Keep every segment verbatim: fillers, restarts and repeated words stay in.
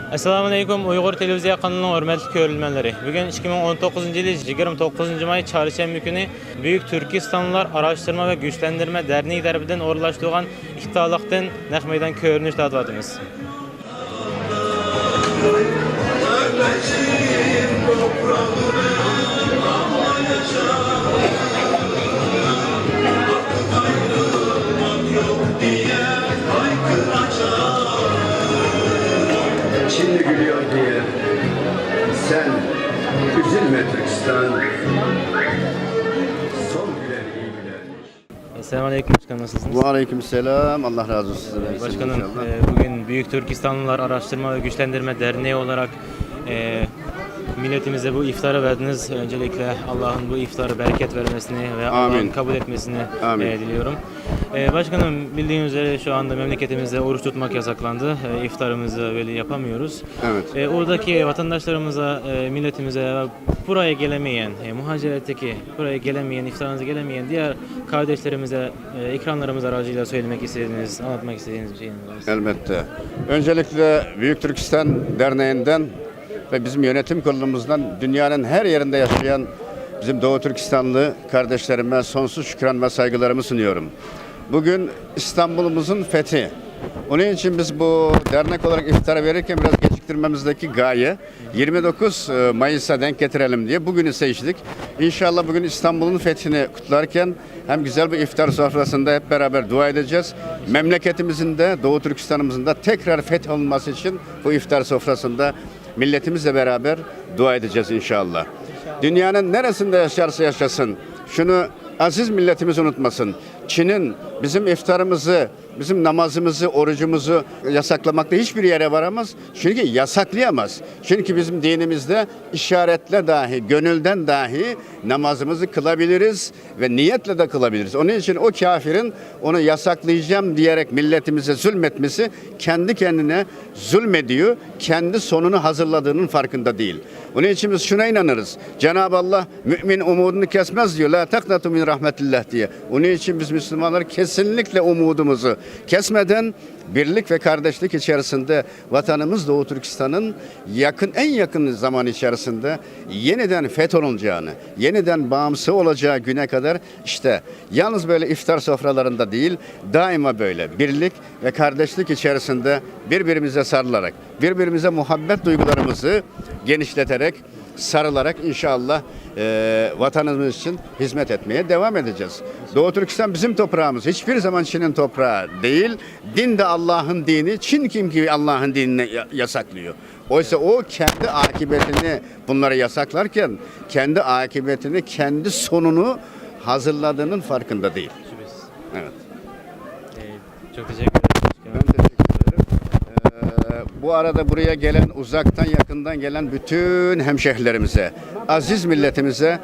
ئەسسالامۇئەلەيكۇم، ئۇيغۇر تېلېۋىزىيە قانىلىنىڭ ھۆرمەتلىك كۆرۈرمەنلىرى. بۈگۈن ئىككى مىڭ ئون توققۇزىنچى يىلى يىگىرمە توققۇزىنچى ماي، چارشەنبە كۈنى بۈيۈك تۈركىستانلىلار ئاراشتۇرما ۋە گۈچلەندۈرمە دەرنىكى تەرىپىدىن ئورۇنلاشتۇرۇلغان ئىپتارلىقتىن نەق مەيدان كۆرۈنۈش تارتىۋاتىمىز. Şimdi gülüyor diye sen üzülme Türkistan. Son gülen iyi gülermiş. Esselamu Aleyküm başkanım, nasılsınız? Ve aleyküm selam. Allah razı olsun sizden. Başkanım, inşallah. E, bugün Büyük Türkistanlılar Araştırma ve Güçlendirme Derneği olarak, e, milletimize bu iftarı verdiniz. Öncelikle Allah'ın bu iftarı bereket vermesini ve Allah'ın Amin. kabul etmesini, Amin. e, diliyorum. E, başkanım, bildiğiniz üzere şu anda memleketimizde oruç tutmak yasaklandı. E, iftarımızı böyle yapamıyoruz. Evet. E, oradaki vatandaşlarımıza, e, milletimize, buraya gelemeyen, e, muhaciretteki, buraya gelemeyen, iftarınıza gelemeyen diğer kardeşlerimize, e, ekranlarımız aracılığıyla söylemek istediğiniz, anlatmak istediğiniz bir şeyiniz varsa. Elbette. Öncelikle Büyük Türkistan Derneği'nden ve bizim yönetim kurulumuzdan dünyanın her yerinde yaşayan bizim Doğu Türkistanlı kardeşlerime sonsuz şükran ve saygılarımı sunuyorum. Bugün İstanbul'umuzun fethi. Onun için biz bu dernek olarak iftar verirken biraz geciktirmemizdeki gaye yirmi dokuz Mayıs'a denk getirelim diye bugünü seçtik. İnşallah bugün İstanbul'un fethini kutlarken hem güzel bir iftar sofrasında hep beraber dua edeceğiz. Memleketimizin de, Doğu Türkistan'ımızın da tekrar fetholunması için bu iftar sofrasında milletimizle beraber dua edeceğiz inşallah. Dünyanın neresinde yaşarsa yaşasın, şunu aziz milletimiz unutmasın. Çin'in bizim iftarımızı, bizim namazımızı, orucumuzu yasaklamakta hiçbir yere varamaz. Çünkü yasaklayamaz. Çünkü bizim dinimizde işaretle dahi, gönülden dahi namazımızı kılabiliriz ve niyetle de kılabiliriz. Onun için o kafirin onu yasaklayacağım diyerek milletimize zulmetmesi kendi kendine zulmediyor, kendi sonunu hazırladığının farkında değil. Onun için biz şuna inanırız. Cenab-ı Allah mümin umudunu kesmez diyor. "La taknatu min rahmetillah" diye. Onun için biz Müslümanlar kesinlikle umudumuzu kesmeden birlik ve kardeşlik içerisinde vatanımız Doğu Türkistan'ın yakın, en yakın zaman içerisinde yeniden fetholunacağını, yeniden bağımsız olacağı güne kadar işte yalnız böyle iftar sofralarında değil, daima böyle birlik ve kardeşlik içerisinde birbirimize sarılarak, birbirimize muhabbet duygularımızı genişleterek, sarılarak inşallah, e, vatanımız için hizmet etmeye devam edeceğiz. Doğu Türkistan bizim toprağımız. Hiçbir zaman Çin'in toprağı değil. Din de Allah'ın dini. Çin kim ki Allah'ın dinini ya-, yasaklıyor? Oysa o kendi akıbetini bunlara yasaklarken kendi akıbetini, kendi sonunu hazırladığının farkında değil. Evet. Ee, çok teşekkür ederim. Ben teşekkür ederim. Ee, bu arada buraya gelen, uzaktan yakından gelen bütün hemşehrilerimize, aziz milletimize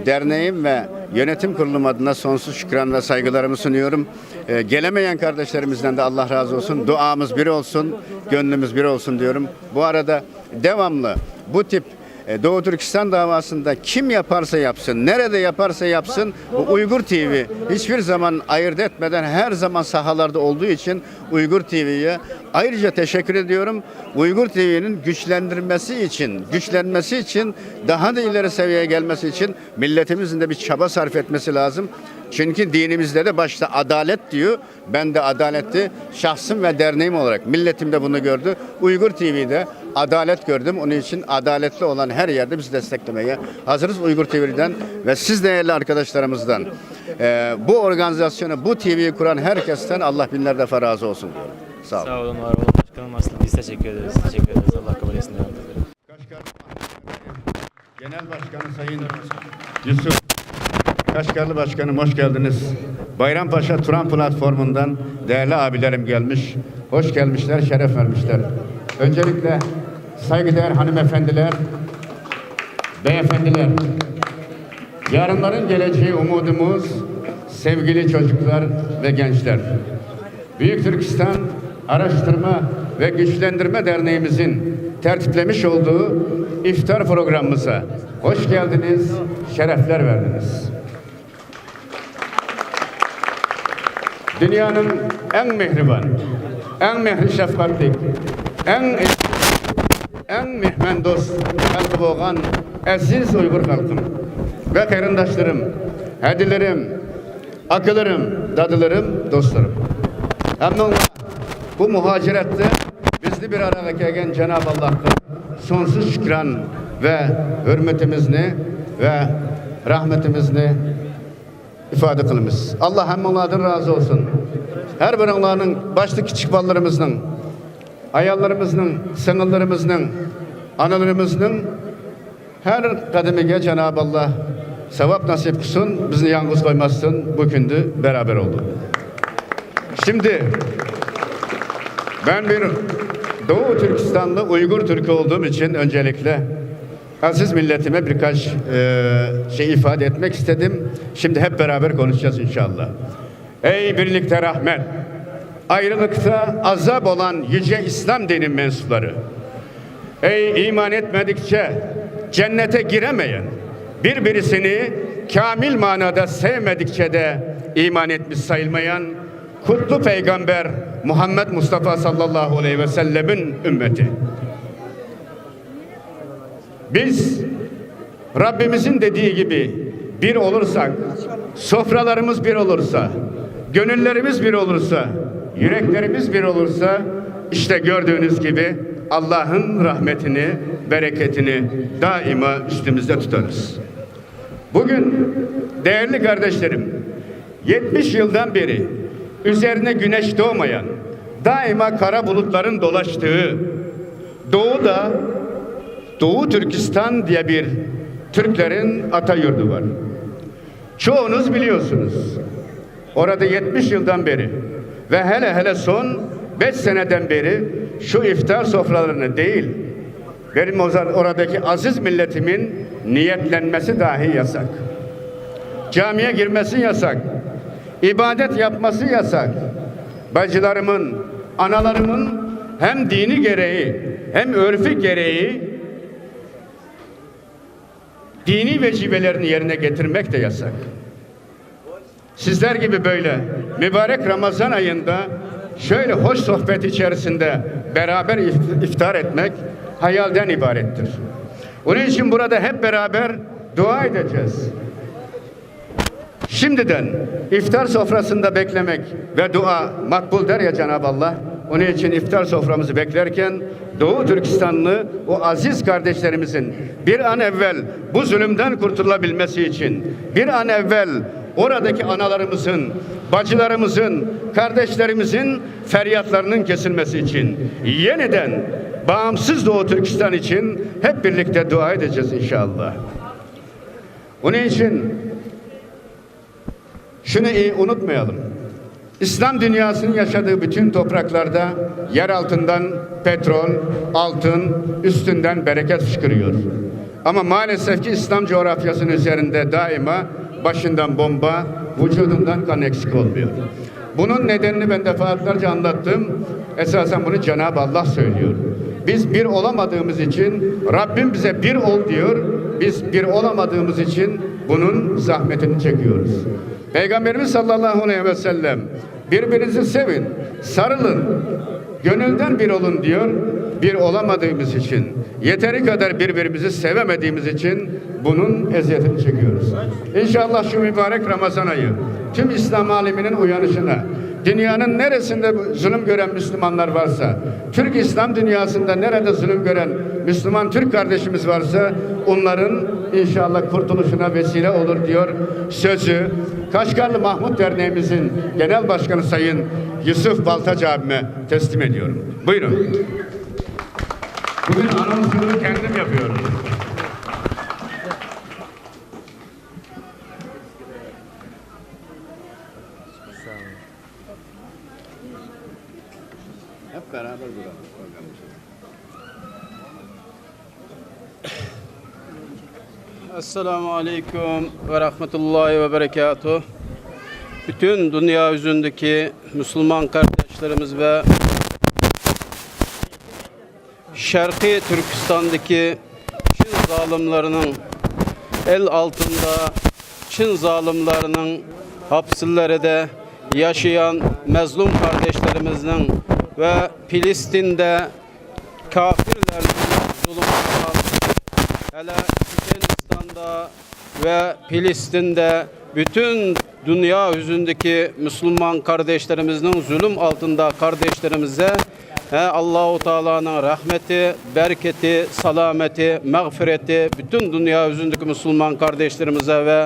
derneğim ve yönetim kurulum adına sonsuz şükran ve saygılarımı sunuyorum. Ee, gelemeyen kardeşlerimizden de Allah razı olsun. Duamız bir olsun, gönlümüz bir olsun diyorum. Bu arada devamlı bu tip, e, Doğu Türkistan davasında kim yaparsa yapsın, nerede yaparsa yapsın, bu Uygur T V hiçbir zaman ayırt etmeden her zaman sahalarda olduğu için Uygur T V'ye ayrıca teşekkür ediyorum. Uygur T V'nin güçlendirmesi için, güçlenmesi için, daha da ileri seviyeye gelmesi için milletimizin de bir çaba sarf etmesi lazım. Çünkü dinimizde de başta adalet diyor. Ben de adaleti şahsım ve derneğim olarak milletim de bunu gördü. Uygur T V'de adalet gördüm. Onun için adaletli olan her yerde biz desteklemeye hazırız Uygur T V'den ve siz değerli arkadaşlarımızdan, e, bu organizasyonu, bu T V'yi kuran herkesten Allah binler defa razı olsun diyorum. Sağ olun. Sağ olun, var olun başkanım. Aslında biz teşekkür ederiz. Teşekkür ederiz. Allah kabul etsin. Genel Başkanı Sayın Yusuf, Kaşgarlı Başkanım, hoş geldiniz. Bayrampaşa Turan platformundan değerli abilerim gelmiş, hoş gelmişler, şeref vermişler. Öncelikle saygıdeğer hanımefendiler, beyefendiler, yarınların geleceği umudumuz, sevgili çocuklar ve gençler. Büyük Türkistan Araştırma ve Güçlendirme Derneğimizin tertiplemiş olduğu iftar programımıza hoş geldiniz, şerefler verdiniz. Dünyanın en mehriban, en mehri şefkatli, en ئەڭ مېھماندوست خەلقى بولغان ئەزىز ئۇيغۇر خەلقىم ۋە قېرىنداشلىرىم، ھەدىلىرىم، ئاكىلىرىم، دادىلىرىم، دوستلىرىم، ھەممىڭلار بۇ مۇھاجىرەتتە بىزنى بىر ئاراغا كەلگەن جاناب ئاللاھقا سونسىز شۈكران ۋە ھۆرمىتىمىزنى ۋە رەھمىتىمىزنى ئىپادە قىلىمىز. ئاللا ھەممىڭلاردىن رازى بولسۇن. ھەر بىرىڭلارنىڭ، باشتا كىچىك بالىلىرىمىزنىڭ، ئاياللىرىمىزنىڭ، سىڭىللىرىمىزنىڭ، ئانىلىرىمىزنىڭ ھەر قەدىمىگە جانابى ئاللا ساۋاب نەسىپ قىلسۇن، بىزنى يالغۇز قويماسۇن، بۇ كۈندە بەرابەر بولدۇق. Şimdi ben bir Doğu Türkistanlı Uygur Türkü olduğum için öncelikle aziz milletime birkaç e, şey ifade etmek istedim. Şimdi hep beraber konuşacağız inşallah. Ey birlikte rahmet, ayrılıkta azap olan yüce İslam dinin mensupları! Ey iman etmedikçe cennete giremeyen, birbirisini kamil manada sevmedikçe de iman etmiş sayılmayan kutlu peygamber Muhammed Mustafa sallallahu aleyhi ve sellemin ümmeti! Biz Rabbimizin dediği gibi bir olursak, sofralarımız bir olursa, gönüllerimiz bir olursa, yüreklerimiz bir olursa, işte gördüğünüz gibi Allah'ın rahmetini, bereketini daima üstümüzde tutarız. Bugün değerli kardeşlerim, yetmiş yıldan beri üzerine güneş doğmayan, daima kara bulutların dolaştığı doğuda, Doğu Türkistan diye bir Türklerin ata yurdu var. Çoğunuz biliyorsunuz. Orada yetmiş yıldan beri ve hele hele son beş seneden beri şu iftar sofralarını değil, benim oradaki aziz milletimin niyetlenmesi dahi yasak. Camiye girmesi yasak. İbadet yapması yasak. Bacılarımın, analarımın hem dini gereği hem örfü gereği dini vecibelerini yerine getirmek de yasak. Sizler gibi böyle mübarek Ramazan ayında şöyle hoş sohbet içerisinde beraber if- iftar etmek hayalden ibarettir. Onun için burada hep beraber dua edeceğiz. Şimdiden iftar sofrasında beklemek ve dua makbul der ya Cenab-ı Allah. Onun için iftar soframızı beklerken Doğu Türkistanlı o aziz kardeşlerimizin bir an evvel bu zulümden kurtulabilmesi için, bir an evvel oradaki analarımızın, bacılarımızın, kardeşlerimizin feryatlarının kesilmesi için yeniden bağımsız Doğu Türkistan için hep birlikte dua edeceğiz inşallah. Onun için şunu iyi unutmayalım. İslam dünyasının yaşadığı bütün topraklarda yer altından petrol, altın, üstünden bereket fışkırıyor. Ama maalesef ki İslam coğrafyasının üzerinde daima başından bomba, vücudundan kan eksik olmuyor. Bunun nedenini ben defalarca anlattım. Esasen bunu Cenab-ı Allah söylüyor. Biz bir olamadığımız için Rabbim bize bir ol diyor. Biz bir olamadığımız için bunun zahmetini çekiyoruz. Peygamberimiz sallallahu aleyhi ve sellem birbirinizi sevin, sarılın, gönülden bir olun diyor. Bir olamadığımız için, yeteri kadar birbirimizi sevemediğimiz için bunun eziyetini çekiyoruz. İnşallah şu mübarek Ramazan ayı tüm İslam aleminin uyanışına, dünyanın neresinde zulüm gören Müslümanlar varsa, Türk İslam dünyasında nerede zulüm gören Müslüman Türk kardeşimiz varsa onların inşallah kurtuluşuna vesile olur diyor sözü Kaşgarlı Mahmut Derneğimizin Genel Başkanı Sayın Yusuf Baltacı abime teslim ediyorum. Buyurun. Bugün anonsunu kendim yapıyorum. Hep beraber duralım. Esselamu aleyküm ve rahmetullahi ve berekatuh. Bütün dünya yüzündeki Müslüman kardeşlerimiz ve Şərqi Türkistandakı Çin zalimlərinin el altında, Çin zalimlərinin hapislərində yaşayan məzlum qardaşlarımızın və Filistində kafirlərin ھەلە چېچەنىستاندا ۋە پىلىستىندە پۈتۈن دۇنيا يۈزىدىكى مۇسۇلمان قارداشلىرىمىزنىڭ زۇلۇم ئالتىندا قارداشلىرىمىزگە، ھە، ئاللاھۇ تائالانىڭ رەھمىتى، بەرىكىتى، سالامىتى، مەغپىرىتى پۈتۈن دۇنيا يۈزىدىكى مۇسۇلمان قارداشلىرىمىزغا ۋە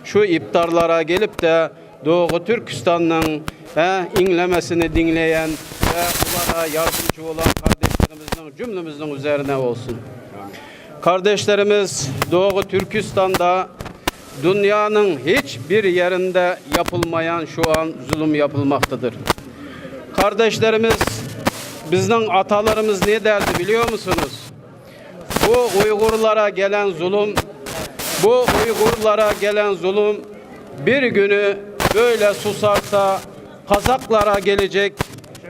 شۇ ئىپتارلارغا كېلىپ دە، دوغۇ تۈركىستاننىڭ، ھە، ئىڭلىمىسىنى دىڭلىگەن ۋە ئۇلارغا ياردىمچى بولغان قارداشلىرىمىزنىڭ جۈملىمىزنىڭ ئۈزەرىنە بولسۇن. قارداشلىرىمىز دوغۇ تۈركىستاندا دۇنيانىڭ ھېچ بىر يېرىندە ياپىلمىغان شۇ ئان زۇلۇم ياپىلماقتىدۇر. قارداشلىرىمىز، بىزنىڭ ئاتالىرىمىز نە دەردى بىلىيور مۇسۇنۇز؟ بۇ ئۇيغۇرلارغا گەلگەن زۇلۇم، بۇ ئۇيغۇرلارغا گەلگەن زۇلۇم بىر كۈنى بۆيلە سۇسارسا، قازاقلارغا گېلىجەك،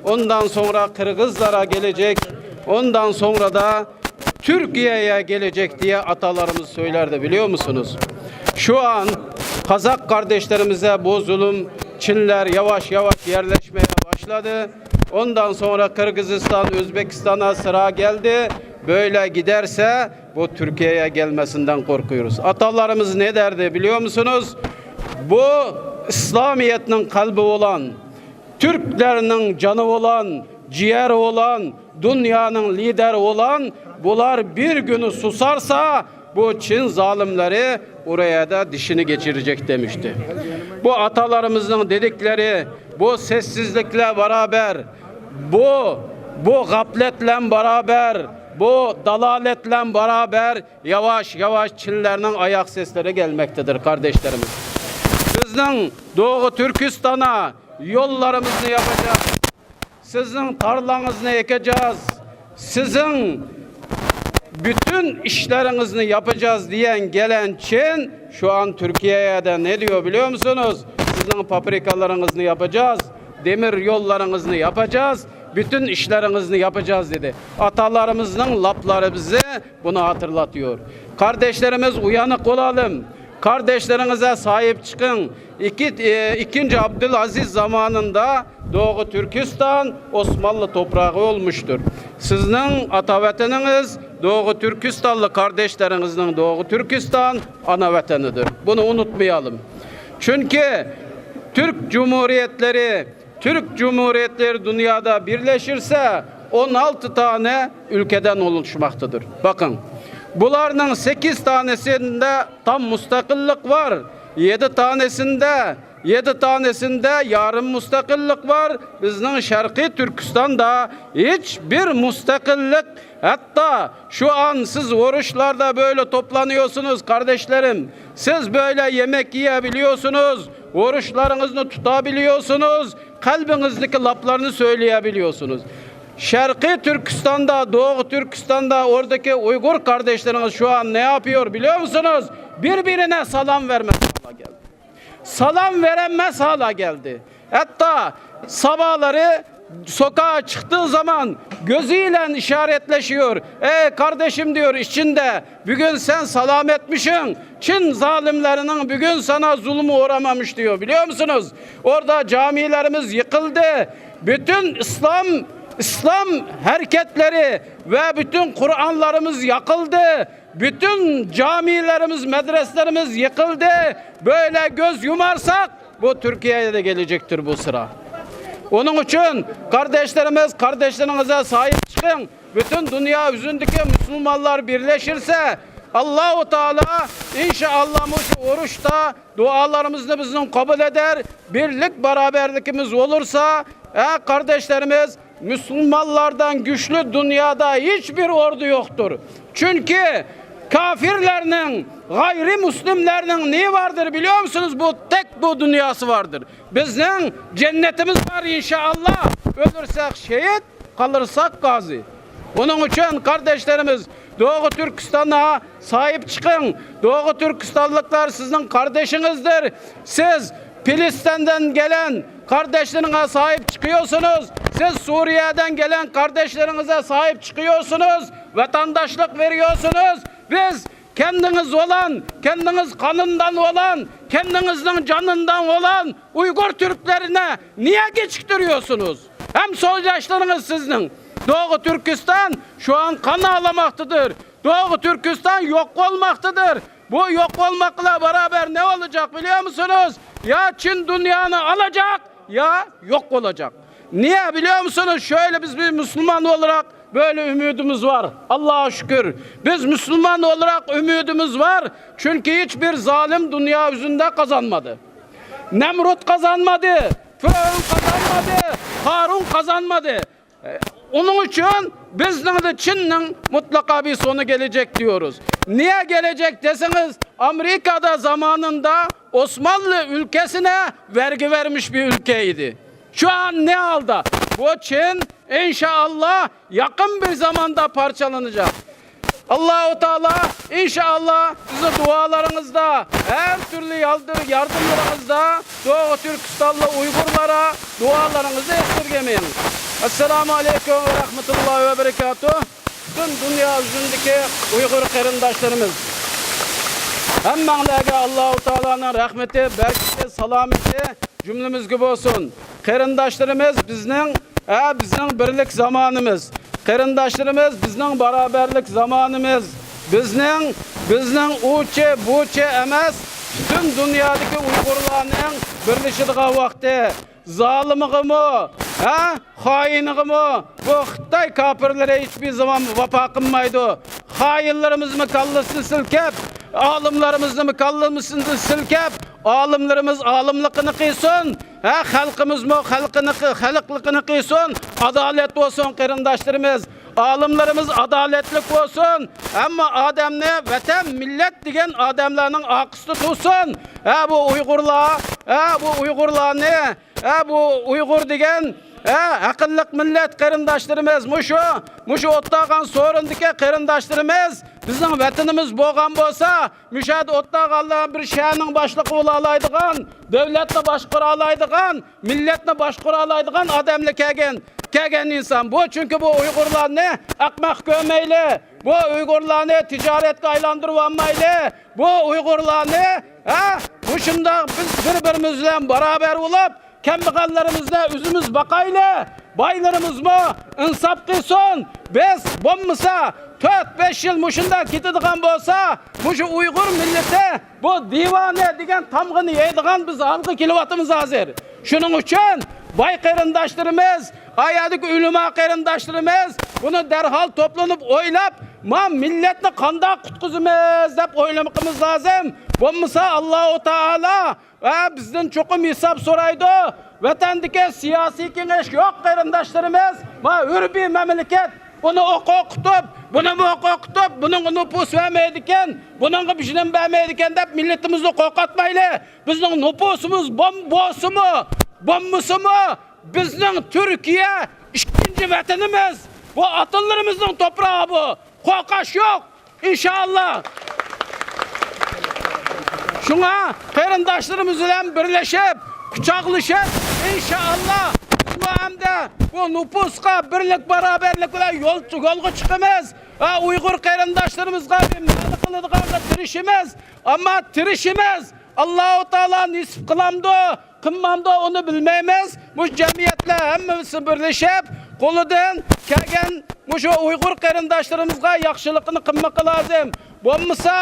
ئوندان سوڭرا قىرغىزلارغا گېلىجەك، ئوندان سوڭرا دا تۈركىيەگە گېلىجەك دېيە ئاتالىرىمىز سۆيلەردى، بىلىيور مۇسۇنۇز؟ شۇ ئان قازاق قارداشلىرىمىزغا بۇ زۇلۇم چىنلەر ياۋاش-ياۋاش يەرلەشمەگە باشلادى. ئوندان سوڭرا قىرغىزىستان، ئۆزبېكىستانغا سىرا گەلدى. بۆيلە گىدەرسە، بۇ تۈركىيەگە گەلمەسىندەن قورقۇيورۇز. ئاتالىرىمىز نە دەردى، بىلىيور مۇسۇنۇز؟ بۇ ئىسلامىيەتنىڭ قەلبى بولغان، تۈركلەرنىڭ جانى بولغان، جىگەر بولغان، دۇنيانىڭ لىدەر بولغان، بۇلار بىر كۈنى سۇسارسا، بۇ چىن زالىملىرى ئۇرۇيەدە دىشىنى گېچىرىجەك دېمىشتى. بۇ ئاتالىرىمىزنىڭ دېدىكلىرى، بۇ سەسسىزلىكلەر بارابەر، بۇ، بۇ غەپلەتلەن بارابەر، بۇ دالالەتلەن بارابەر ياۋاش-ياۋاش چىنلەرنىڭ ئاياق سەسلىرى گەلمەكتىدۇر، قارداشلىرىمىز. بىزنىڭ دوغۇ تۈركىستانغا يوللىرىمىزنى ياپىجاز. سىزنىڭ تارلاڭىزنى ئېكىجاز. سىزنىڭ پۈتۈن ئىشلىرىڭىزنى ياپىجاز دېگەن گەلگەن چىن شۇ ئان تۈركىيەدە نە دېيور، بىلىيور مۇسۇنۇز؟ سىزنىڭ فابرىكىلىرىڭىزنى ياپىجاز، دېمىر يوللىرىڭىزنى ياپىجاز، پۈتۈن ئىشلىرىڭىزنى ياپىجاز دېدى. ئاتالىرىمىزنىڭ لاپلىرى بىزنى بۇنى خاتىرىلىتىيور. قارداشلىرىمىز، ئويانىق بولالىم. قارداشلىرىڭىزغا ساھىب چىقىڭ. ئىككى، ئى، ئىككىنچى ئابدۇلئازىز زامانىندا دوغۇ تۈركىستان ئوسمانلى توپراغى بولمۇشتۇر. سىزنىڭ ئاتا ۋەتىنىڭىز، دوغۇ تۈركىستانلىق قارداشلىرىڭىزنىڭ دوغۇ تۈركىستان ئانا ۋەتىنىدۇر. بۇنى ئۇنتۇمايالىم. چۈنكى تۈرك جۇمھۇرىيەتلىرى تۈرك جۇمھۇرىيەتلىرى دۇنيادا بىرلەشتۈرسە، ئون ئالتە تانە ئۆلكىدىن ئولۇشماقتىدۇر. باقىڭ، بۇلارنىڭ سەككىز تانىسىندە تام مۇستەقىللىق بار، يەتتە تانىسىندە، يەتتە تانىسىندە يارىم مۇستەقىللىق بار. بىزنىڭ شەرقىي تۈركىستاندا ھېچ بىر مۇستەقىللىق، ھەتتا شۇ ئان سىز ئۇرۇشلاردا بۆيلە توپلانىيورسىنىز، قارداشلىرىم. سىز بۆيلە يېمەك يېيەبىلىيورسىنىز، ئۇرۇشلىرىڭىزنى تۇتابىلىيورسىنىز، قەلبىڭىزدىكى لاپلارنى سۆيلىيەبىلىيورسىنىز. شەرقىي تۈركىستاندا، دوغۇ تۈركىستاندا ئورىدىكى ئۇيغۇر قارداشلىرىڭىز شۇ ئان نە ياپىيور، بىلىيورمۇسىنىز؟ بىر-بىرىنى سالام بەرمەس ھالغا گەلدى. سالام بەرەلمەس ھالغا گەلدى. ھەتتا سابالىرى سوكاغا چىقتىغى زامان گۆزى بىلەن ئىشارەتلىشىيور. ئەي قاردىشىم دېيور ئىچىندە، بۈگۈن سەن سالامەتمىشىڭ؟ چىن زالىملارنىڭ بۈگۈن ساڭا زۇلمى ئورامامىش دېيور. بىلىيورمۇسىنىز؟ ئوردا جامىلىرىمىز يىقىلدى. پۈتۈن ئىسلام، ئىسلام ھەرىكەتلىرى ۋە پۈتۈن قۇرئانلىرىمىز ياقىلدى. پۈتۈن جامىلىرىمىز، مەدرەسىلىرىمىز يىقىلدى. بۆيلە گۆز يۇمارساق، بۇ تۈركىيەدە گېلىجەكتۇر بۇ سىرا. ئۇنىڭ ئۈچۈن قارداشلىرىمىز، قارداشلىرىڭىزغا ساھىب چىقىڭ. پۈتۈن دۇنيا يۈزىندىكى مۇسۇلمانلار بىرلەشتۈرسە، ئاللاھۇ تائالا ئىنشائاللا مۇشۇ ئۇرۇشتا دۇئالىرىمىزنى بىزنىڭ قوبۇل ئېتەر. بىرلىك، بارابەرلىكىمىز بولۇرسا، ئە قارداشلىرىمىز، مۇسۇلمانلاردىن كۈچلۈك دۇنيادا ھېچبىر ئوردا يوقتۇر. چۈنكى كاپىرلارنىڭ، غەيرىي مۇسلىملارنىڭ نېمە باردۇر بىلىيورمۇسىنىز؟ بۇ تەك بۇ دۇنياسى باردۇر. بىزنىڭ جەننىتىمىز بار ئىنشائاللا. ئۆلۈرسەك شېھىت، قالىرساق غازى. ئۇنىڭ ئۈچۈن قارداشلىرىمىز، دوغۇ تۈركىستانغا ساھىب چىقىڭ. دوغۇ تۈركىستانلىقلار سىزنىڭ قاردىشىڭىزدۇر. سىز پىلىستىندىن گەلگەن قارداشلىرىڭغا ساھىب چىقىيورسىنىز. سىز سۈرىيەدىن گەلگەن قارداشلىرىڭىزغا ساھىب چىقىيورسىنىز. ۋەتەنداشلىق بېرىيورسىنىز. بىز كەندىڭىز بولان، كەندىڭىز قانىندىن بولان، كەندىڭىزنىڭ جانىندىن بولان ئۇيغۇر تۈركلىرىنى نىيە كېچىكتۈرۈيورسىنىز؟ ھەم سويداشلىرىڭىز سىزنىڭ. دوغۇ تۈركىستان شۇ ئان قان ئاغلىماقتىدۇر. Doğu Türkistan yok olmaktadır. Bu yok olmakla beraber ne olacak biliyor musunuz? Ya Çin dünyanı alacak, ya yok olacak. Niye biliyor musunuz? Şöyle biz bir Müslüman olarak böyle ümidimiz var. Allah'a şükür. Biz Müslüman olarak ümidimiz var. Çünkü hiçbir zalim dünya yüzünde kazanmadı. Nemrut kazanmadı. Firavun kazanmadı. Karun kazanmadı. E, Onun için bizning de Çinning mutlaqo bir sonu gelecek diyoruz. Niye gelecek deseniz, Amerika'da zamanında Osmanlı ülkesine vergi vermiş bir ülkeydi. Şu an ne halde? Bu Çin inşallah yakın bir zamanda parçalanacak. Allahu Teala inşallah bizi dualarınızda, her türlü yardım, yardımlarınızda Doğu Türkistanlı Uygurlara dualarınızı esirgemeyin. Esselamu Aleyküm ve Rahmetullahi ve Berekatuhu. Bütün dünya yüzündeki Uygur kardeşlerimiz, hemmelerge Allahu Teala'nın rahmeti, bereketi, selameti cümlemizge olsun. Kardeşlerimiz bizning, ha, bizning birlik zamanımız. Qarindoshlarimiz, bizning barobarlik zamonimiz. Bizning, bizning uchi, buchi emas, butun dunyodagi uyg'urlarning birlashadigan vaqti. Zolimig'imi, ha? Xoinig'imi? Bu Xitoy kofirlari hech bir zamon vafo qilmaydi. Xoinlarimizni kallasini silkib, olimlarimizni kallasini silkib, olimlarimiz olimligini qilsin. Ha, xalqimizmi xalqini qi-, xalqligini qilsin, adolat bo'lsin, qarindoshlarimiz. Olimlarimiz adolatli bo'lsin. Hamma odamni vatan, millat degan odamlarning orqasida tursin. Ha, bu uyg'urlar, ha, bu uyg'urlarni, ha, bu uyg'ur degan, ha, aqlliq millat qarindoshlarimiz, mushu, mushu o'tirgan so'rindagi qarindoshlarimiz, bizning vatanimiz bo'lgan bo'lsa, mushu yerda o'tirganlar bir shaharning boshlig'i bo'la oladigan, davlatni boshqara oladigan, millatni boshqara oladigan odamlar kelgan, kelgan inson. Bu, chunki bu uyg'urlarni ahmoq ko'rmayli. Bu uyg'urlarni tijoratga aylantirib olmayli. Bu uyg'urlarni, ha, bu shundoq biz bir-birimiz bilan barobar bo'lib, kambag'allarimizni o'zimiz boqayli. Boylarimizmi insof qilsin. Biz bo'lmasa to'rt besh yil mushundoq ketadigan bo'lsa, mushu uyg'ur millati bu devona degan tamg'ini yeydigan biz holga kelyapmiz hozir. Shuning uchun boy qarindoshlarimiz, u yerdagi ulamo qarindoshlarimiz buni darhol to'planib o'ylab, "Ma millatni qandoq qutqizamiz?" deb o'ylamoqimiz lozim. Bo'lmasa Allohu taolo, ha, bizdan cho'qim hisob so'raydi. Vatandagi siyosiy kengash yo'q, qarindoshlarimiz. Ma urbiy mamlakat, buni o'qitib, buni o'qitib, buningga nupus bermaydi ekan, buningga bijinim bermaydi ekan deb millatimizni qo'rqatmayli. Bizning nupusimiz bom-, bo'lsinmi, bo'lmasimi, bizning Turkiya ikkinchi vatanimiz. Bu ota-onalarimizning to'prog'i bu. Qo'rqish yo'q, inshaalloh. Shunga qarindoshlarimiz bilan birlashib, quchoqlashib, inshaalloh, bu hamda bu nupusga birlik, barobarlik bilan yo'l, yo'lga chiqamiz. Va Uyg'ur qarindoshlarimizga bir ma'ni qiladiganlar tirishimiz. Ammo tirishimiz. Allohu taolo nasib qilamdi, qilmamdi, uni bilmaymiz. Bu jamiyatlar hammasi birlashib, qo'lidan kelgan mushu Uyg'ur qarindoshlarimizga yaxshilikni qilmoqqa lozim. Bo'lmasa,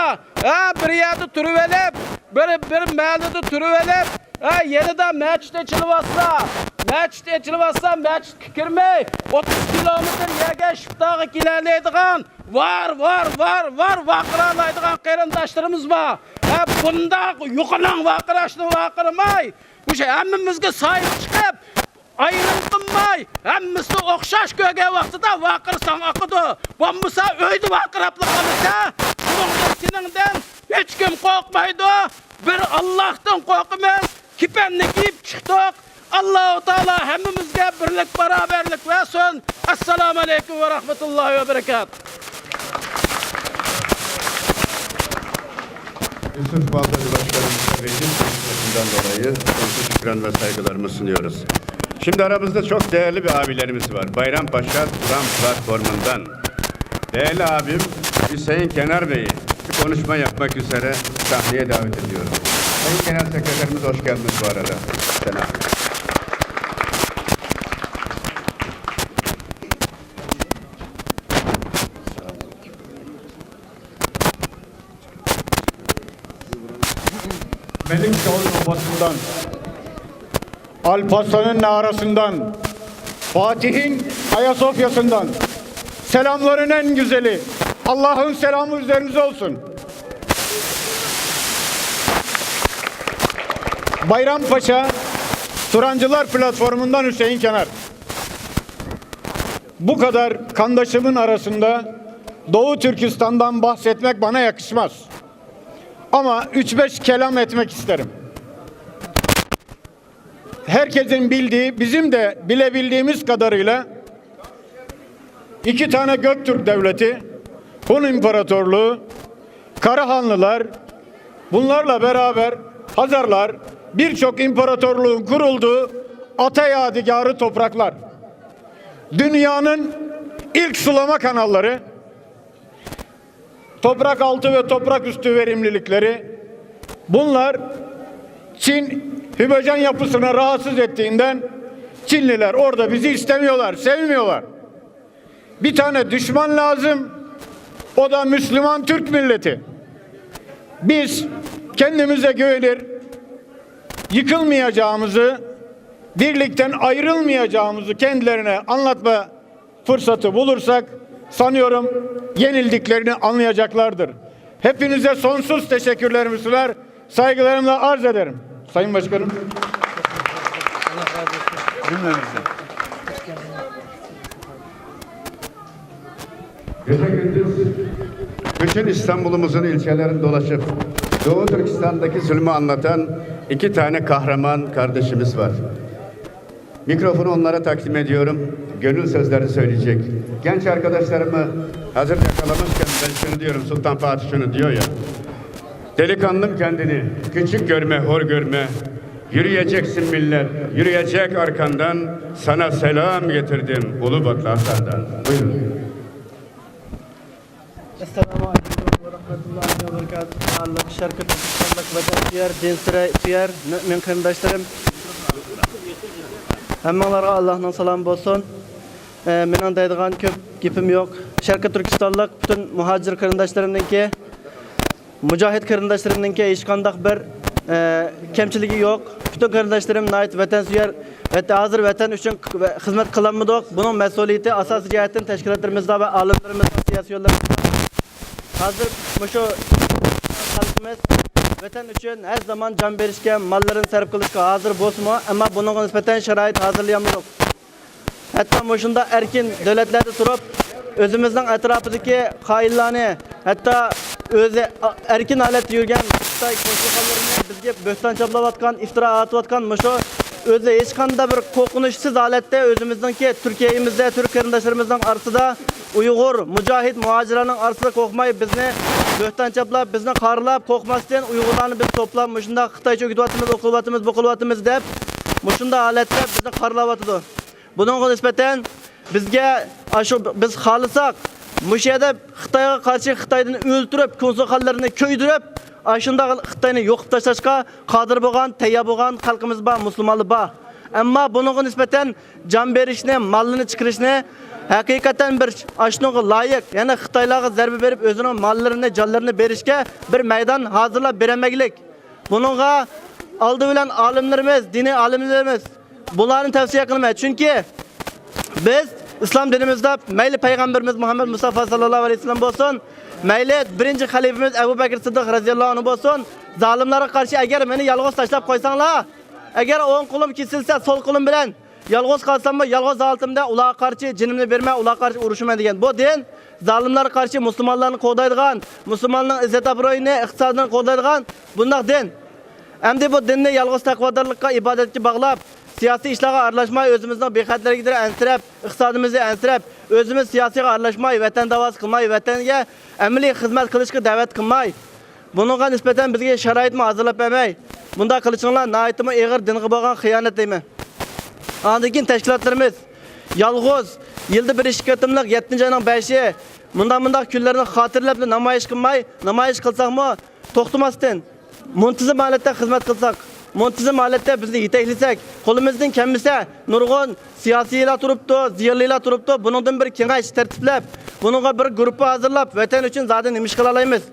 ha, bir yerda turib olib, bir, bir mahallada turib olib, ha, yanada masjid ochilib olsa, masjid ochilib olsa, masjidga kirmay, o'ttiz kilometr yerga iftorga kelalaydigan, var, var, var, var, vaqiralaydigan qarindoshlarimiz bor. Ha, bundoq yuqumli vaqirashni vaqirmay, o'sha hammamizga soyib chiqib, ayrim qilmay, hammasini o'xshash ko'rgan vaqtida vaqirsaң oqidi. Bo'lmasa, uyda vaqirab qolasan. Buningdan, seningdan hech kim qo'rqmaydi. Bir Allohdan qo'rqamiz. Kipanni kiyib chiqdik. Allohu taolo hammamizga birlik, barobarlik bersin. Assalomu alaykum va rahmatullohi va barakatuh. Yusuf Baltacı Başkanımıza vekil konuşmasından dolayı sonsuz şükran ve saygılarımı sunuyoruz. Şimdi aramızda çok değerli bir abilerimiz var. Bayrampaşa Turan platformundan değerli abim Hüseyin Kenar Bey'i bir konuşma yapmak üzere sahneye davet ediyorum. Sayın Genel Sekreterimiz, hoş geldiniz bu arada. Selam. Melik Çağ'ın obasından, Alp Aslan'ın Narası'ndan, Fatih'in Ayasofya'sından selamların en güzeli. Allah'ın selamı üzerinize olsun. Bayrampaşa Turancılar Platformu'ndan Hüseyin Kenar. Bu kadar kandaşımın arasında Doğu Türkistan'dan bahsetmek bana yakışmaz. Ama üç beş kelam etmek isterim. Herkesin bildiği, bizim de bilebildiğimiz kadarıyla iki tane Göktürk devleti, Hun İmparatorluğu, Karahanlılar, bunlarla beraber Hazarlar, birçok imparatorluğun kurulduğu ata yadigarı topraklar. Dünyanın ilk sulama kanalları, toprak altı ve toprak üstü verimlilikleri, bunlar Çin hübecen yapısına rahatsız ettiğinden Çinliler orada bizi istemiyorlar, sevmiyorlar. Bir tane düşman lazım. O da Müslüman Türk milleti. Biz kendimize güvenir, yıkılmayacağımızı, birlikten ayrılmayacağımızı kendilerine anlatma fırsatı bulursak sanıyorum yenildiklerini anlayacaklardır. Hepinize sonsuz teşekkürlerimi sunar, saygılarımla arz ederim. Sayın Başkanım. Cümlemizden. Gece gündüz bütün İstanbul'umuzun ilçelerini dolaşıp Doğu Türkistan'daki zulmü anlatan iki tane kahraman kardeşimiz var. Mikrofonu onlara takdim ediyorum. Gönül sözlerini söyleyecek. Genç arkadaşlarımı hazır yakalamışken ben şunu diyorum, Sultan Fatih şunu diyor ya. Delikanlım kendini küçük görme, hor görme. Yürüyeceksin millet, yürüyecek arkandan. Sana selam getirdim Ulu Batı Hasan'dan. Buyurun. ئەسسالامۇ ئەلەيكۇم ۋە رەھمەتۇللاھى ۋە بەرىكاتۇھ. بارلىق شەرقىي تۈركىستانلىق ۋەتەنسۆيەر، دىنسۆيەر مۇئمىن قېرىنداشلىرىم، ھەممىڭلارغا ئاللاھنىڭ سالامى بولسۇن. ئە، مېنىڭ دەيدىغان كۆپ گېپىم يوق. شەرقىي تۈركىستانلىق پۈتۈن مۇھاجىر قېرىنداشلىرىمنىڭكى، مۇجاھىد قېرىنداشلىرىمنىڭكى ھېچقانداق بىر، ئە، كەمچىلىكى يوق. پۈتۈن قېرىنداشلىرىم ناھايىتى ۋەتەنسۆيەر. ۋەت-، ھازىر ۋەتەن ئۈچۈن ق-، ۋە-، خىزمەت قىلالمىدۇق. بۇنىڭ مەسئۇلىيىتى ئاساسىي جەھەتتىن تەشكىلاتلىرىمىزدا ۋە ئالىملىرىمىزنىڭ، سىياسىي يوللىرىمىزدا. ھازىر مۇشۇ خەلقىمىز ۋەتەن ئۈچۈن ھەر زامان جان بېرىشكە، ماللىرىنى سەرپ قىلىشقا ھازىر بولسىمۇ، ئەمما بۇنىڭغا نىسبەتەن شارائىت ھازىرلىيالمىدۇق. ھەتتا مۇشۇنداق ئەركىن دۆلەتلەردە تۇرۇپ، ئۆزىمىزنىڭ ئەتراپىدىكى خائىنلارنى، ھەتتا ئۆزى ئەركىن ھالەتتە يۈرگەن خىتاي كونسۇلخانىلىرىنى بىزگە بۆھتان چاپلاۋاتقان، ئىفتىرا ئاتىۋاتقان مۇشۇ ئۆزى ھېچقانداق بىر قورقۇنچسىز ھالەتتە ئۆزىمىزنىڭكى تۈركىيەمىزدە تۈرك قېرىنداشلىرىمىزنىڭ ئارىسىدا ئۇيغۇر مۇجاھىد مۇھاجىرلارنىڭ ئارىسىدا قورقماي بىزنى بۆھتان چاپلاپ، بىزنى قارىلاپ، قورقماستىن ئۇيغۇرلارنى بىز توپلاپ مۇشۇنداق خىتايچە ئۆگىتىۋاتىمىز، ئۇ قىلىۋاتىمىز، بۇ قىلىۋاتىمىز دەپ مۇشۇنداق ھالەتتە بىزنى قارىلاۋاتىدۇ. بۇنىڭغا نىسبەتەن بىزگە ئاشۇ بىز خالىساق، مۇشۇ يەردە خىتايغا قارشى خىتايدىن ئۆلتۈرۈپ، كونسۇلخانىلىرىنى كۆيدۈرۈپ، ئاشۇنداق خىتاينى يوقىتىپ تاشلاشقا قادىر بولغان، تەييار بولغان خەلقىمىز بار، مۇسۇلمانلار بار. ئەمما بۇنىڭغا نىسبەتەن جان بېرىشنى، ماللىنى چىقىرىشنى ھەقىقەتەن بىر ئاشۇنىڭغا لايىق، يەنى خىتايلارغا زەربە بېرىپ، ئۆزىنىڭ ماللىرىنى، جانلىرىنى بېرىشكە بىر مەيدان ھازىرلاپ بېرەلمەيلىك. بۇنىڭغا ئالدى بىلەن ئالىملىرىمىز، دىنىي ئالىملىرىمىز، بۇلارنى تەۋسىيە قىلىمەن. چۈنكى بىز ئىسلام دىنىمىزدا مەيلى پەيغەمبىرىمىز مۇھەممەد مۇستافا ساللاللاھۇ ئەلەيھى ۋەسەللەم بولسۇن، مەيلى بىرىنچى خەلىپىمىز ئەبۇ بەكرى سىددىق رەزىياللاھۇ ئەنھۇ بولسۇن، زالىملارغا قارشى ئەگەر مېنى يالغۇز تاشلاپ قويساڭلار، ئەگەر ئوڭ قولۇم كېسىلسە، سول قولۇم بىلەن يالغۇز قالساممۇ، يالغۇز ھالىتىمدە ئۇلارغا قارشى جېنىمنى بېرىمەن، ئۇلارغا قارشى ئۇرۇشىمەن دېگەن. بۇ دىن زالىملارغا قارشى مۇسۇلمانلارنى قوغدايدىغان، مۇسۇلماننىڭ ئىززەت-ئابرۇيىنى، ئىقتىسادىنى قوغدايدىغان بۇنداق دىن. ئەمدى بۇ دىننى يالغۇز تەقۋادارلىققا، ئىبادەتكە باغلاپ، سىياسىي ئىشلارغا ئارىلاشماي، ئۆزىمىزنىڭ بىخەتەرلىكىدىن ئەنسىرەپ، ئىقتىسادىمىزنى ئەنسىرەپ، ئۆزىمىز سىياسىيغا ئارىلاشماي، ۋەتەن داۋاسى قىلماي، ۋەتەنگە ئەمەلىي خىزمەت قىلىشقا دەۋەت قىلماي، بۇنىڭغا نىسبەتەن بىزگە شارائىتمۇ ھازىرلاپ بەرمەي، بۇنداق قىلىشىڭلار ناھايىتىمۇ ئېغىر دىنغا بولغان خىيانەت دەيمەن. ئاندىن كېيىن تەشكىلاتلىرىمىز يالغۇز يىلدا بىر ئىككى قېتىملىق يەتتىنچى ئاينىڭ بەشى مۇنداق، مۇنداق كۈنلەرنى خاتىرىلەپلا نامايىش قىلماي، نامايىش قىلساقمۇ توختىماستىن، مۇنتىزىم ھالەتتە خىزمەت قىلساق، مۇنتىزىم ھالەتتە بىزنى يېتەكلىسەك، قولىمىزدىن كەلمىسە، نۇرغۇن سىياسىيلار تۇرۇپتۇ، زىيالىيلار تۇرۇپتۇ، بۇنىڭدىن بىر كېڭەش تەرتىپلەپ، بۇنىڭغا بىر گۇرۇپپا ھازىرلاپ، ۋەتەن ئۈچۈن زادى نېمە ئىش قىلالايمىز؟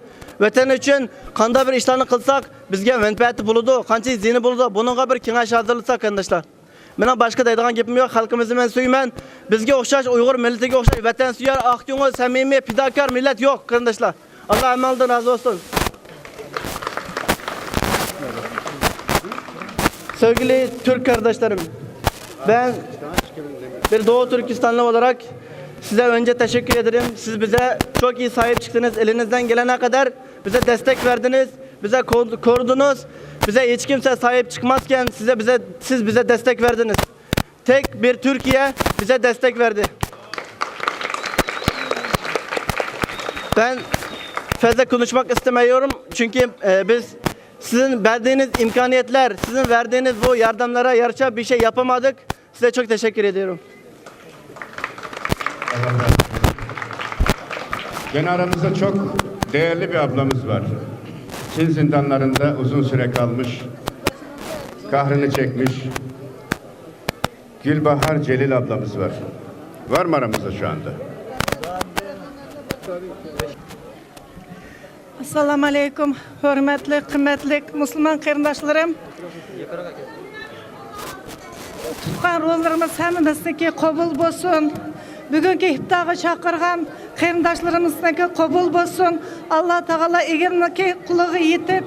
ۋەتەن ئۈچۈن قانداق بىر ئىشلارنى قىلساق، بىزگە مەنپەئەتى بولىدۇ، قانچە زىيىنى بولىدۇ، بۇنىڭغا بىر كېڭەش ھازىرلىساق، قېرىنداشلار. مېنىڭ باشقا دەيدىغان گېپىم يوق، خەلقىمىزنى مەن سۆيىمەن. بىزگە ئوخشاش، ئۇيغۇر مىللىتىگە ئوخشاش ۋەتەنسۆيەر، ئاق كۆڭۈل، سەمىمىي، پىداكار مىللەت يوق، قېرىنداشلار. ئاللا ھەممىڭلاردىن رازى بولسۇن. Sevgili Türk kardeşlerim, ben bir Doğu Türkistanlı olarak size önce teşekkür ederim. Siz bize çok iyi sahip çıktınız. Elinizden gelene kadar bize destek verdiniz, bize ko-, korudunuz. Bize hiç kimse sahip çıkmazken size, bize, siz bize destek verdiniz. Tek bir Türkiye bize destek verdi. Ben fazla konuşmak istemiyorum çünkü, e, biz sizin verdiğiniz imkaniyetler, sizin verdiğiniz bu yardımlara yarışa bir şey yapamadık. Size çok teşekkür ediyorum. Gene aramızda çok değerli bir ablamız var. Çin zindanlarında uzun süre kalmış, kahrını çekmiş Gülbahar Celil ablamız var. Var mı aramızda şu anda? Assalamu alaykum, hörmətli, qiymətli musulman qardaşlarım. Tutqan rozalarımız həmimizninkı qəbul bolsun. Bugünkü iftarğa çağırğan qardaşlarımızninkı qəbul bolsun. Allah Taala egninkı quluğa yetib,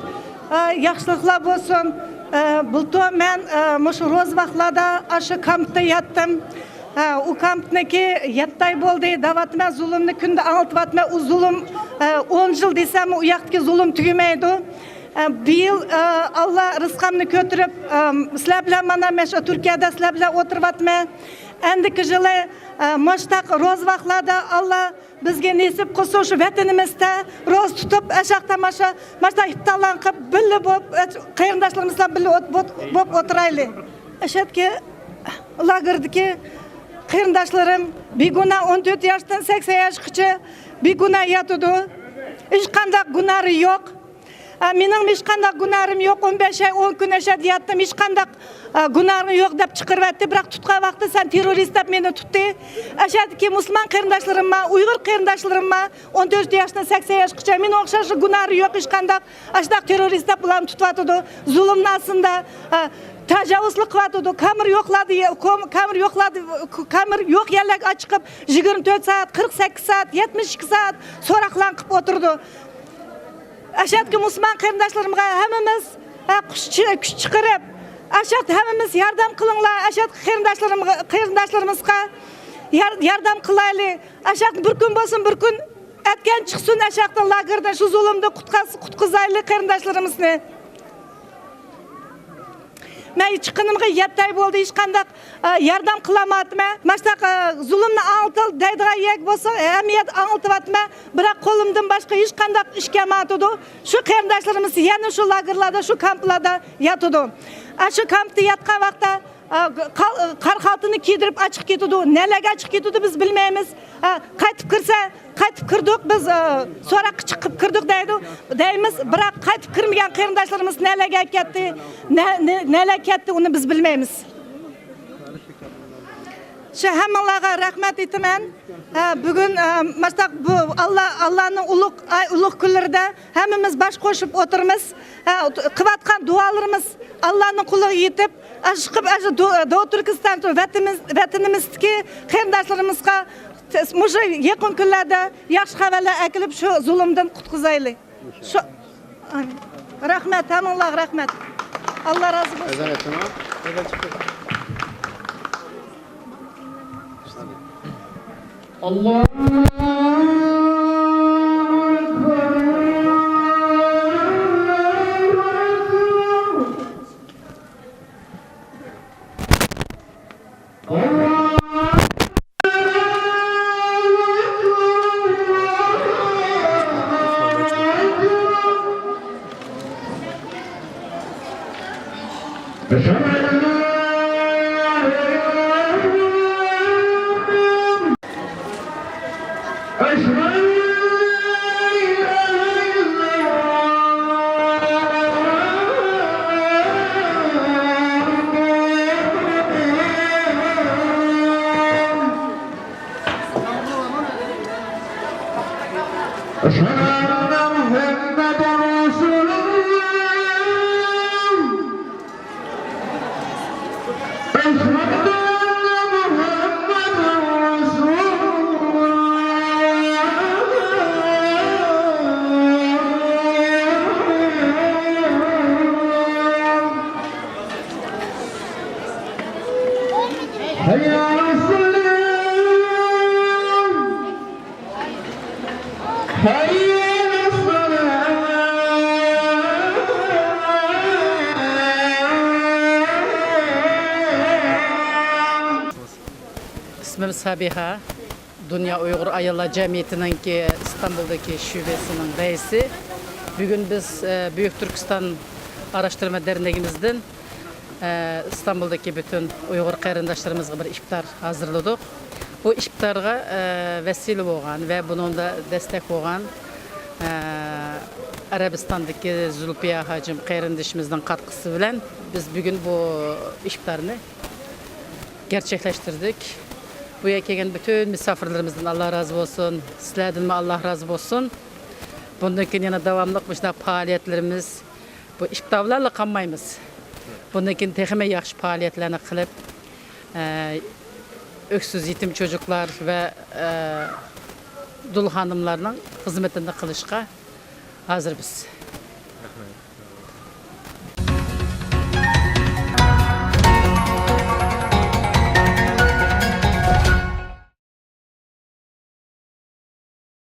e, yaxşılıqlar bolsun. E, bultur men, e, muşu roza vaqıtlarda aşı kampda yattım. Ha, u kampniki yetti ay boldı, davatma zulumnu künde anlatıvatma. U zulum, e, on yıl desem, u yaqtaki zulum tügümeydi. E, bu yıl, e, Allah rızqamnı kötürüp, e, sizler bilen mana meşe Türkiyede sizler bilen oturuvatma. Endiki yılı, e, maştaq roz vaqlarda Allah bizge nesip qılsın şu vatanımızda roz tutıp, aşaq tamaşa, maştaq iftarlan qıp, birli bop, e, qıyırındaşlarımızdan birli ot-, bot-, bop oturaylı. Aşatki lagerdeki qıyırındaşlarım bir günah on dört yaştan seksen yaşqıça bir günah yatıdı. Hiç qandaq günahı yok. A, menim hiç qandaq günahım yok. On beş ay, on gün aşat yattım. Hiç qandaq, a, günahım yok dep çıqırıp etti. Biraq tutqan vaqtı sen terrorist dep meni tuttı. Aşatki musulman qıyırındaşlarım ma, uyğur qıyırındaşlarım ma, on dört yaştan seksen yaşqıça. Meni oxşaş günahı yok hiç qandaq. Aştaq terrorist dep bularnı tutıp atıdı. Zulumnu astında, a, tajavuzlıq qıp atıdı. Kamır yoqladı, ye-, kom-, kamır yoqladı, kamır yoq yerlerge çıqıp, yigirma to'rt saat, qırq sakkiz saat, yetmiş ikki saat soraqlan qıp oturdı. Aşatki musulman qıyırındaşlarımğa həmimiz, e, kuch çı-, kuch çıqarıp, aşat həmimiz yardam qılıńlar, aşat qıyırındaşlarımğa, qıyırındaşlarımızğa yar-, yardam qılaylı. Aşat bir kün bolsun, bir kün etken çıqsın aşaqtan lagerden, şu zulumdan qutqaz-, qutqızaylı qıyırındaşlarımıznı. Men chiqqanimga yetti oy bo'ldi, hech qanday, e, yordam qilolmadim. Mana shunaqa, e, zulmni anglitib deydigan yer bo'lsa, e, ahamiyat anglityapman. Biroq qo'limdan boshqa hech qanday ish kelmayotidi. Shu qarindoshlarimiz yana shu lagerlarda, shu kamplarda yotidi. A, shu kampda yotgan vaqtda, e, qal-, qor xaltini kiydirib, chiqib ketadi. Nimalarga chiqib ketadi, biz bilmaymiz. E, qaytib kirsa, qaytib kirdik biz, e, so'roqqa chiqib kirdik deydi, deymiz. Biroq qaytib kirmagan qarindoshlarimiz nimalarga ketdi, ne, ne, nimalar ketdi, uni biz bilmaymiz. Shu hammanglarga rahmat aytaman. Ha, bugun, e, maslaq bu Alloh, Allohning ulug', ay, ulug' kunlarida hammamiz bosh qo'shib o'tirmiz. Ha, qilayotgan duolarimiz Allohning quliga yetib, shu qilib, shu Do-, Doğu Turkiston vatanimiz, vatanimizdagi qarindoshlarimizga Mushۇ يېقىن كۈنلەردە ياخشى خەۋەرلەر ئەكېلىپ، شۇ زۇلۇمدىن قۇتقۇزايلى. شۇ، رەھمەت، ھەممىڭلارغا رەھمەت. ئاللا رازى بولسۇن. أشهد أن محمدا رسول الله. حي على الصلاة. حي على الصلاة. ئىسمىم سابىھا. دۇنيا ئۇيغۇر ئاياللار جەمئىيىتىنىڭكى ئىستانبۇلدىكى شۆبىسىنىڭ رەئىسى. بۈگۈن بىز، ئە، بۈيۈك تۈركىستان ئاراشتۇرما دەرنىكىمىزدىن، ئە، ئىستانبۇلدىكى پۈتۈن ئۇيغۇر قېرىنداشلىرىمىزغا بىر ئىپتار ھازىرلىدۇق. بۇ ئىپتارغا، ئە، ۋەسىلە بولغان ۋە بۇنىڭدا دەستەك بولغان، ئە، ئەرەبىستاندىكى زۇلپىيە ھاجىم قېرىندىشىمىزنىڭ قاتقىسى بىلەن بىز بۈگۈن بۇ ئىپتارنى گەرچەكلەشتۈردۇك. بۇ يەرگە كەلگەن پۈتۈن مۇساپىرلىرىمىزدىن ئاللا رازى بولسۇن. سىلەردىنمۇ ئاللا رازى بولسۇن. بۇندىن كېيىن يەنە داۋاملىق مۇشۇنداق پائالىيەتلىرىمىز، بۇ ئىپتار بىلەنلا قالمايمىز. بۇندىن كېيىن تېخىمۇ ياخشى پائالىيەتلەرنى قىلىپ، ئە، ئۆكسۈز يېتىم چوجۇقلار ۋە، ئە، دۇل خانىملارنىڭ خىزمىتىنى قىلىشقا ھازىر بىز. رەھمەت.